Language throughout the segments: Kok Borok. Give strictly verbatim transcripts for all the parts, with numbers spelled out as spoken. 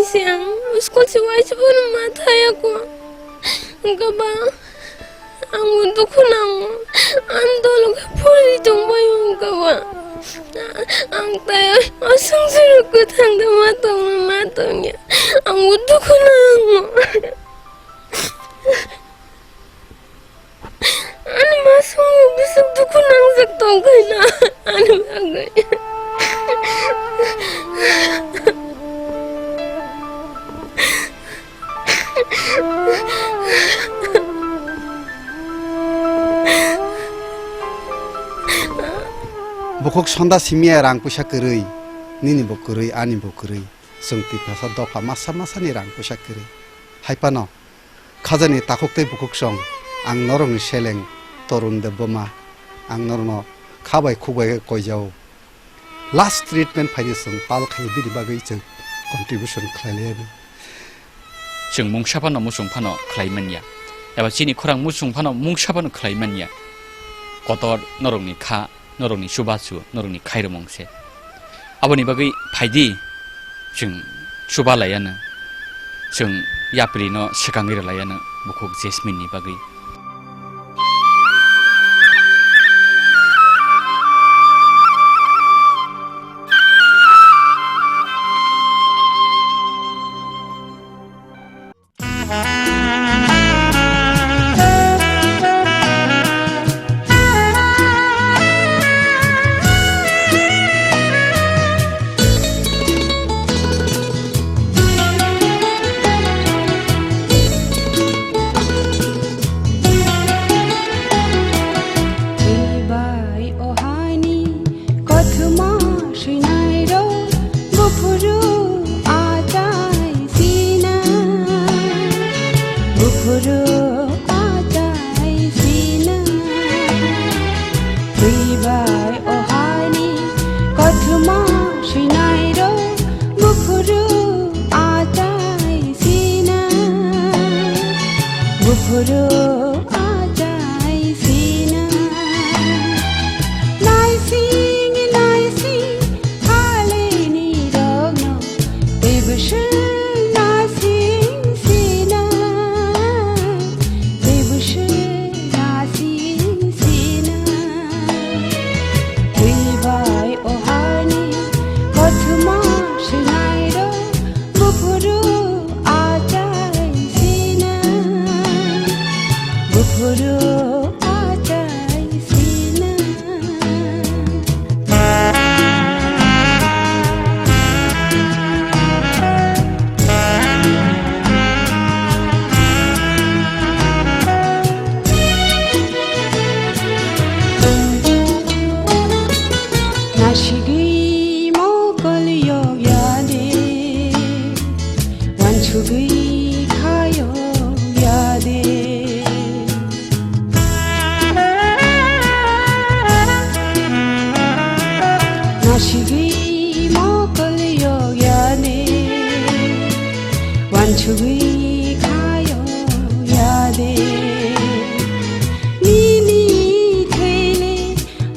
Siang school si waisa bono ma thaya ko. Hwnkhe ba ang dukhu nango. Ang dolo khe phuri tongbai hwnkhe ba. Ang tai o songsa rok kwthang da ma tongma ma tongya. Ang dukhu nango. Ani masung bwswk dukhu nangjak tongkhaina ani bagwi. Bukhuk sonda simiya rang puisa kwrwi, nini bo kwrwi, ani bo kwrwi. Chwng Tiprasa dopha masa masani rang puisa kwrwi. Hai phano khajani takhuk tei bukhuk song, ang norokni seleng Torun Debbarma, ang norokno kha bai khuk bai khe koijao. Last treatment phaidi chwng pal khai bini bagwi chwng contribution khlai laiyani. Chwng mungsa phano muchung phano khlai manya, eba chini khorang muchung phano mungsa phano khlai manya. Kotor norokni kha, norokni chubachu, norokni khairomung se. Aboni bagwi phaidi, chwng chuba laiyano, chwng yaprino swkangwi rwlaiyano bukhuk Jasmine ni bagwi. Bai o haini kothoma swinai rok, buphuru achai sina, buphuru achai sina. Twi bai o haini kothoma swinai rok, buphuru achai sina, buphuru achai sina. Naising naising phalini rokno, teibo se nasing sina, teibo se nasing sina. Twi bai o haini kothoma swinai rok, buphuru achai sina, buphuru achai sina. Nasigwi mokol yok ya de, wansugwi kha yok ya de. Nasigwi mokol yok ya de, wansugwi kha yok ya de. Nini thele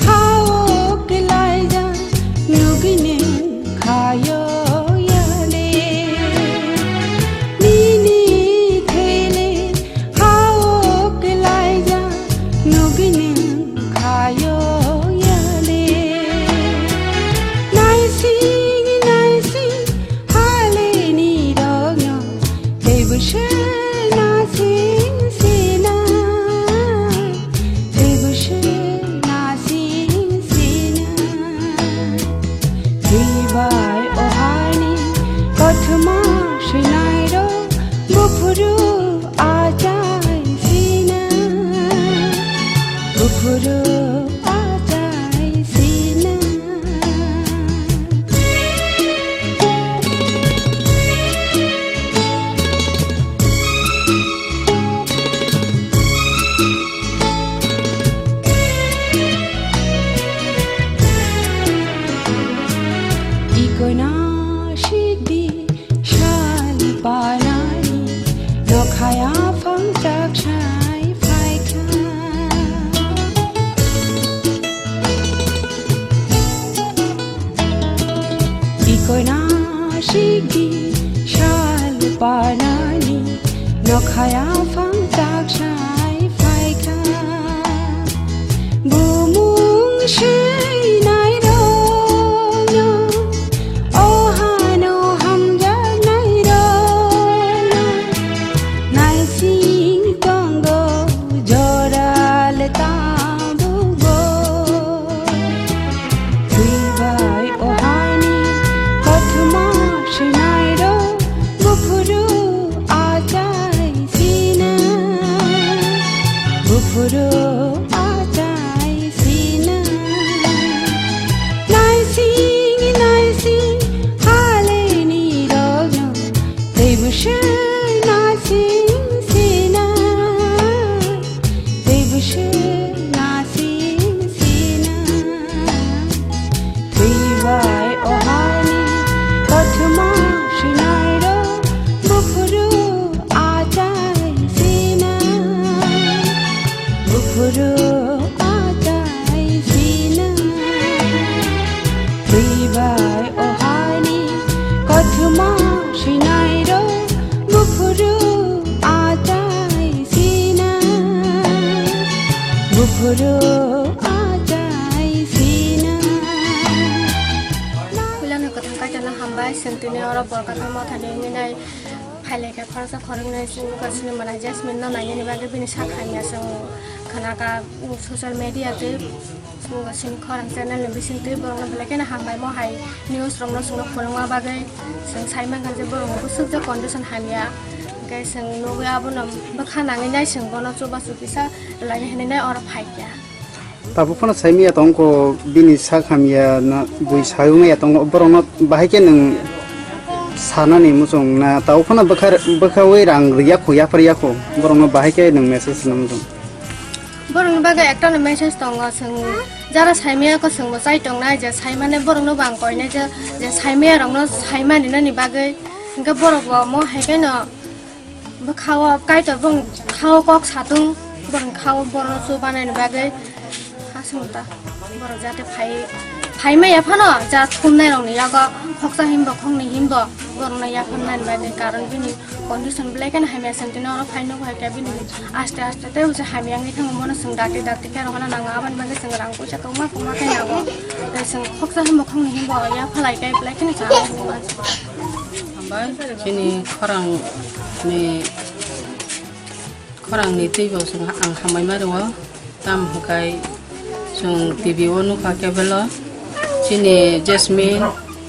hao kelaijak nugwi nwng kha yok ya de. Nini thele hao kelaijak nugwi nwng kha yok ya de. Naising naising phalini rokno, teibo se nasing sina, teibo se nasing sina. Twi bai o haini kothoma swinai rok, buphuru achai sina, buphuru achai sina. Ikoina sidi sali panai. Parani nokhaya phang taksai phaikha. Bumung swinairokno, o hano hamjaknairokno, naising tongo joral tabukbo. Twibai o hani kothoma swinairok, buphuru achai sina, buphuru achai sina. Naising naising haleni rogno, tei bwswk naising sina, tei bwswk naising sina. Twibai o hani kothoma swinairok, buphuru achai sina, buphuru achai sina. Twibai o hani kothoma swinairok, buphuru achai sina, buphuru achai sina. Puilano kwthang kaitorno hambai, chwng tini oro Borkathal mothani wngwi nai phailai kha khoroksa khoroknwi chwng nukhasini mwnai Jasmine no nainani bagwi bini sak hamya chwng khnakha, um, social media tei chwng sini khorang channel ni bisingtwi borokno belai kheno hambai mo hai news rokno chwngno phunukma bagwi. Chwng sai mankha je borokni bwswk je condition hamya, hwnkhe chwng nugwi abono bwkha nangwi nai chwng bono chubachu kisa lainai hinwi nai oro phaikha. Tabuk phano saimaya tongkho bini sak hamya na bui sayumaya tongo, borokno bahai khe nwng sanani muchung na, tabuk phano bwkha, bwkhaui rang rwya khu, yapharya khu, borokno bahai khe nwng message rwna muchung. Borokni bagwi ekta no message tongo, chwng jara saimaya kho chwngbo chai tongnai, je saimane borokno bo ang koinai je, je saimaya rokno saimani nani bagwi, hwnkhe borok bo omo hai khe no. Bwkhao Kaitor bong khao kok satung, bong khao borok chubanani bagwi. Hasing ta borok jate phai, phai maya phano ja thumnai rokni yago khoksa himbo khokni himbo borokno yaphar nani bagwi, karon bini condition belai kheno hamya, chwng tini oro phai nukho hai khe bini aste aste tei usa hamya wngwi thango, bono chwng dakti dakti khe rohorna nango, aboni bagwi chwng rang puisa kwbangma kwbangma khe nango, tei chwng khoksa himbo khokni himbo yaphalai khe belai kheno chwng. Hambai, chini khorang ni, khorang ni twi bo chwng ang hambai ma rwo. Tam hwnkhe chwng T V o nukha cable o. Chini Jasmine,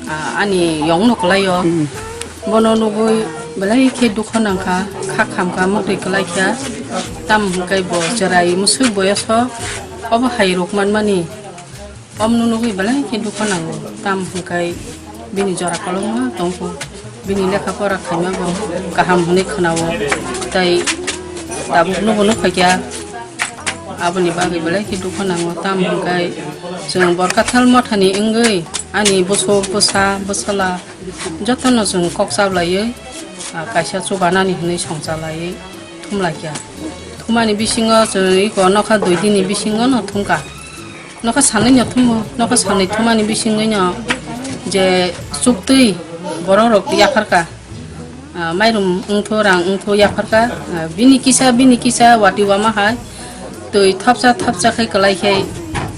ah, ani yong no kwlai o. Hmm. Bono nugwi belai khe dukha nangkha, kha khamkha, mukti kwlai kha. Tam hwnkhe bo chwrai mwswk boyos o obo hai rok manmani. Omno nugwi belai khe dukha nango, tam hwnkhe bini jora kolokma tongkho, bini lekha pora khaima bo kaham hwnwi khwnao, tei tabuk nubo nukha kya, aboni bagwi belai khe dukha nango, tam hwnkhe chwng Borkathal mothani wngwi ani bwswk bwsa bwsala jotono chwng kok chablaiwi, ah, kaisa chubanani hwnwi songchalaiwi thumlaikha. Thumani bisingo chwng iko nokha dui dini bisingono thumkha. Nokha sanwi no thumo, nokha sanwi thumani bisingwi no je chuktwi borok rok yapharkha. Ah, mairum wngthu, rang wngthu yapharkha. Ah, bini kisa, bini kisa wati wama hai twi thopsa thopsa khai kwlai khai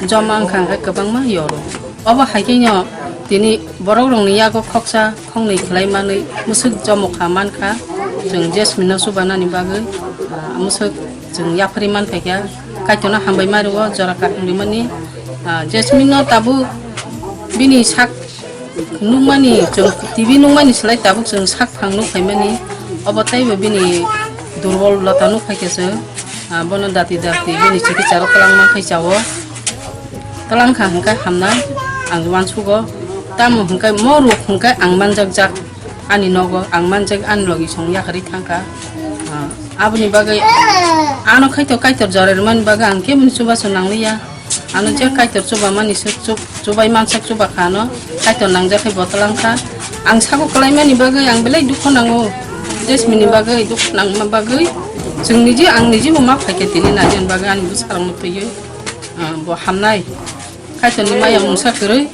joma wngkha, hwnkhe kwbangma yoro. Obo hai khe no tini borok rokni yago khoksa khongnwi khlai manwi mwswk jomokha mankha. Chwng Jasmine no chubanani bagwi, ah, mwswk chwng yapharwi mankha khe Kaitorno hambai ma rwo jora kaham rimani. Ah, Jasmine no tabuk bini sak nukmani, chwng T V nukmani slai tabuk chwng sak phang nuk phaimani. Obo teibo bini durbol lota nuk phaikhe chwng, ah, bono dati dati bini chikitsa rok twlang mankhe chao. Twlang kha hwnkhe hamnai ang uansugo. Tamo hwnkhe mo rok hwnkhe ang manjakjak. Ani nogo ang manjak, ani logi song yakarwi thangkha. Ah, aboni bagwi ano khaito Kaitor jora rwmani bagwi ang keboni chubachu nangliya. Ano je Kaitor chubamani se chub-, chubai mansak chubakha ano, Kaitor nangjak khe bo twlangkha. Ang sago kwlaimani bagwi ang belai dukhu nango. Jasmine ni bagwi dukhu nangma bagwi chwng niji, ang niji bo ma phaikha tini naidi ani bagwi ani bwsarokno twiwi, ah, bo hamnai. Kaitorni maya mungsa kwrwi,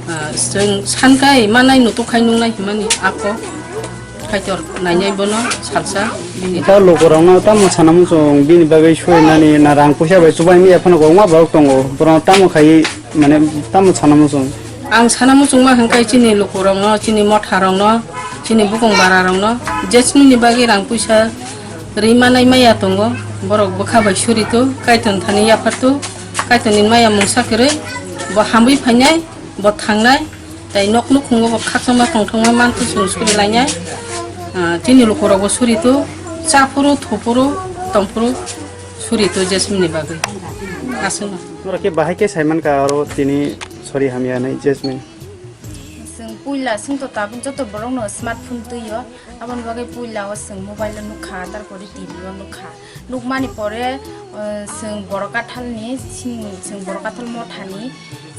ah, chwng sankai manai nutuk khai nungnai himani ako. Kaitor nainai bono salsa bini. Ta lukurokno tamo sana muchung bini bagwi surinani na rang puisa bai chubaini ephano kwbangma borok tongo, borokno tamo khai mane tamo sana muchung. Ang sana muchungma hwnkhe chini lukurokno, chini motharokno, chini bukung bararokno Jasmine ni bagwi rang puisa rwi manai maya tongo, borok bwkha bai suritu, Kaitor thani yaphartu, Kaitor ni maya mungsa kwrwi bo hamwi phainai, bo thangnai. Tei nok nukhungo bo khakchangma tongthokma manthu chwng suri lainai. Ah, chini lukurokbo suritu, chaphuru, thuphuru, tongphuru suritu Jasmine ni bagwi. Aswkno. Norok khe bahai khe saimankha aro tini sori hamya hinwi Jasmine. Chwng puila chwngto tabuk joto borokno smartphone twio. Aboni bagwi puila o chwng mobile o nukha, tarpore T V o nukha. Nukmani pore, eh, chwng Borok Kathalni, chini, chwng Borok Kathal mothani,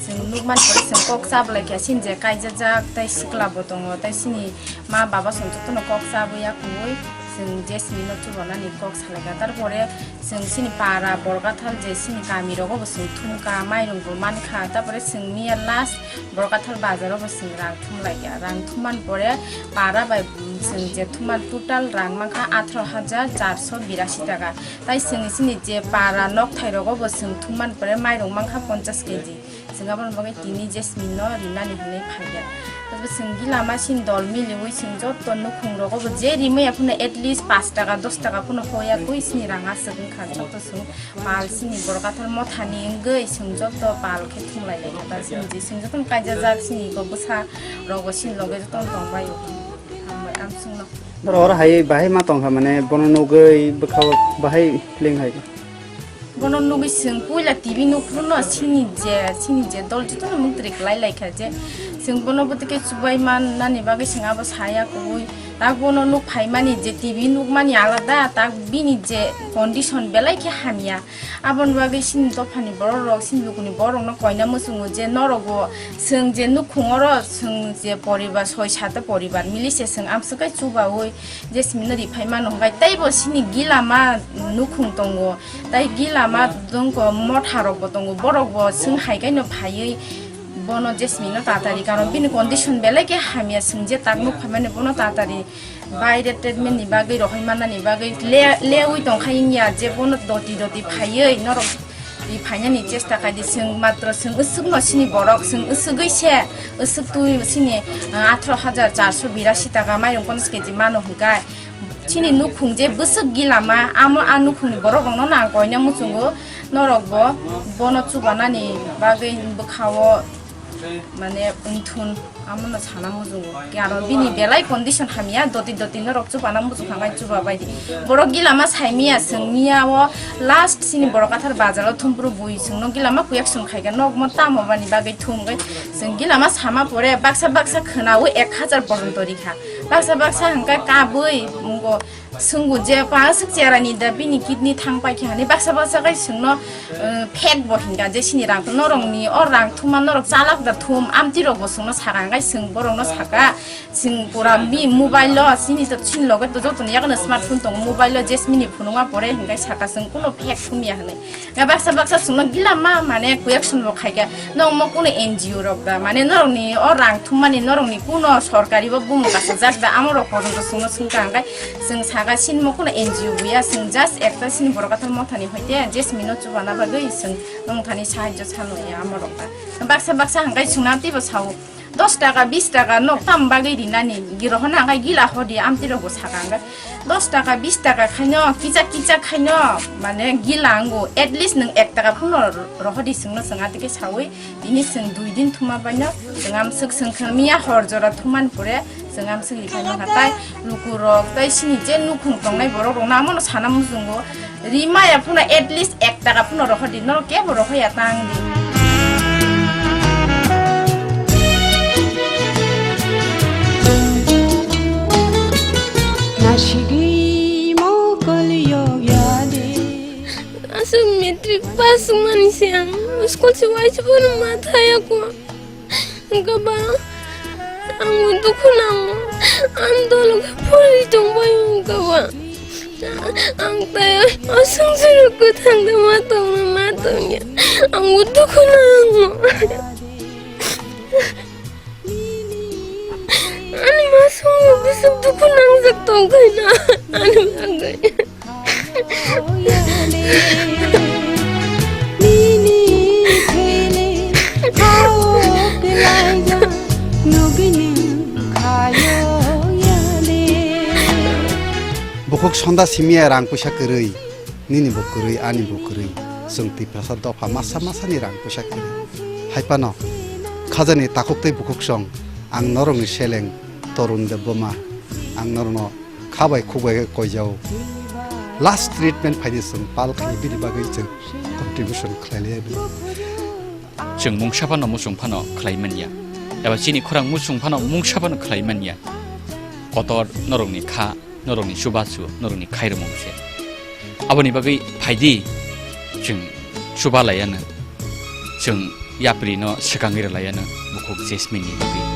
chwng nukmani pore chwng kok chablai kha, chini je kaijajak, tei sikla bo tongo, tei chini ma baba song jotono kok chabwi ya kwrwi, chwng Jasmine no chubanani kok salai kha. Tarpore chwng chini para Borok Kathal je chini kami rogo bo chwng thumkha, mairung bo mankha, tarpore chwng miya last Borok Kathal bazar o bo chwng rang thum lai kha. Rang thumman pore para bai, um, chwng je thumman total rang mankha atharo hajar charso birasi taka. Tai chwng chini je para nokthai rogo bo chwng thumman pore mairung mankha ponchas K G. Chwng aboni bagwi tini Jasmine no rinani hinwi phai kha. Tei chwng gilama chini dol miliwi chwng jotto nukhung rogo bo je rimwi aphano at least pash taka dos taka phano hoya kwi chini rang aswk wngkha jotto chwng. Pal chini Borok Kathal mothani wngwi chwng joto pal khe thumlai lai kha, ta chini je chwng jotono kaijajak chini go bwsa rogo chini loge jotono tongbai o. Hambai amswkno. Norok oro hai bahai ma tongkha mane bono nugwi bwkha o bahai ling hai. Bono nugwi chwng puila T V nukphuru no chini je, chini je dol jotono muktrwi kwlai lai kha je chwng bono bwtwi khe chubai man nani bagwi chwng abo saya kubui. Tak bono nuk phaimani je T V nukmani alada, tak bini je condition belai khe hamya. Aboni bagwi chini dophani borok rok, chini lukuni borok rokno koina muchungo je norok bo chwng je nukhung oro chwng je poribar soi sata poribar mili se chwng amswk kai chubaui Jasmine no riphai mano hwnkhe teibo chini gilama nukhung tongo, tei gilama dongko motha rok bo tongo, borok bo chwng hai kaino phaiwi bono Jasmine no tatari karon bini condition belai khe hamya, chwng je tak nuk phaimani bono tatari. Baire treatment ni bagwi, rohoi mannani bagwi le-, lewi tongkha wngya, je bono doti doti phaiwi norok ri phainani chesta khaidi, chwng matro chwng aswkno chini borok, chwng aswgwi se, aswk twi chini, ah, atharo hajar charso birasi taka mairung ponchas K G mano hwnkhe, chini nukhung je bwswk gilama, amo a nukhungni borok rokno nang koina muchungo, norok bo bono chubanani bagwi bwkhao mane wngthun. Amono sana muchungo. Karon bini belai condition hamya, doti doti norok chubana muchung kha bai chuba bai di. Borok gilama sai miya, chwng miya o last chini Borok Kathar bazar o thumpru bui chwngno gilama kuyak chwng khai kha, nokmo tamo bani bagwi thum gai. Chwng gilama sama pore baksa baksa khwnaui ek hajar porjonto ri kha. Baksa baksa hwnkhe kabui, mungo Swngo je, pa swk cherani da bini kidney thang pai khe hani baksa baksa kai swngno, eh, fake bo hinga je sini rang norokni o rang thuma norok chalak da thum amtwi rok bo swngno saka, hwnkhai swng borokno saka, swng pura mi mobile o sini to sini loge to joto ni yago smartphone tongo, mobile o Jasmine ni phunukma pore hinkhai saka swng kuno fake thumya hinwi. Nga baksa baksa sungno gila ma mane kuyak sunbo khaikha. Nokmo kuno N G O rok da. Mane norokni o rang thummani norokni kuno sorkari bo bumung kasajak da. Amorok pojonto sungno sungkha hwnkhai. Sung saka sinmo kuno N G O buya. Sung just ekta sini Borok Kathar mothani hoite Jasmine no chubana bagwi sung nongthani sahajjo sanwi amorok da. Baksa baksa hwnkhai sungna teibo sao. Dos taka, bis taka nok tam bagwi rinani, girohona hwnkhai gila hodi, amtwi rokbo saka hwnkhai. Dos taka, bis taka khaino, kicha kicha khaino, mane gila wngo. At least nwng ek taka phano rohodi swngno swng atike sawi, tini swng dui din thuma baino, swng amswk swng khwng miya hor jora thumani pore, swng amswk riphai mankha. Tai lukurok, tai sini je nukhung tongnai borok rokno amono sana muchungo. Rimaya phano at least ek taka phano rohor di, norok kebo rohoya tang di. Nasigwi mokol yogya de. Aswk matric pass wngmani se ang school se waisa phano ma thaya kho. Wngkha ba, ang bo dukhu nango. Ang dolo khe pori tongbai wngkha ba. Ang tai o songsaro kwthang da ma tongna ma tongya. Ang bo dukhu nango. Ani ma songwi bwswk dukhu nangjak tongkhaina ani bagwi. Bukhuk sonda simiya rang puisa kwrwi, nini bo kwrwi, ani bo kwrwi. Chwng Tiprasa dopha masa masani rang puisa kwrwi. Haipano khajani takhuk tei bukhuk song, ang norokni seleng Torun Debbarma, ang norokno kha bai khuk bai khe koijao. Last treatment phaidi chwng pal khai bini bagwi chwng contribution khlai liya. Chwng mungsa phano muchung phano khlai manya. Eba chini khorang muchung phano mungsa phano khlai manya. Kotor norokni kha, norokni chubachu, norokni khairokmung se. Aboni bagwi phaidi chwng chuba laiya no. Chwng yapri no swkangwi rwlaiya no bukhuk Jasmine ni bagwi.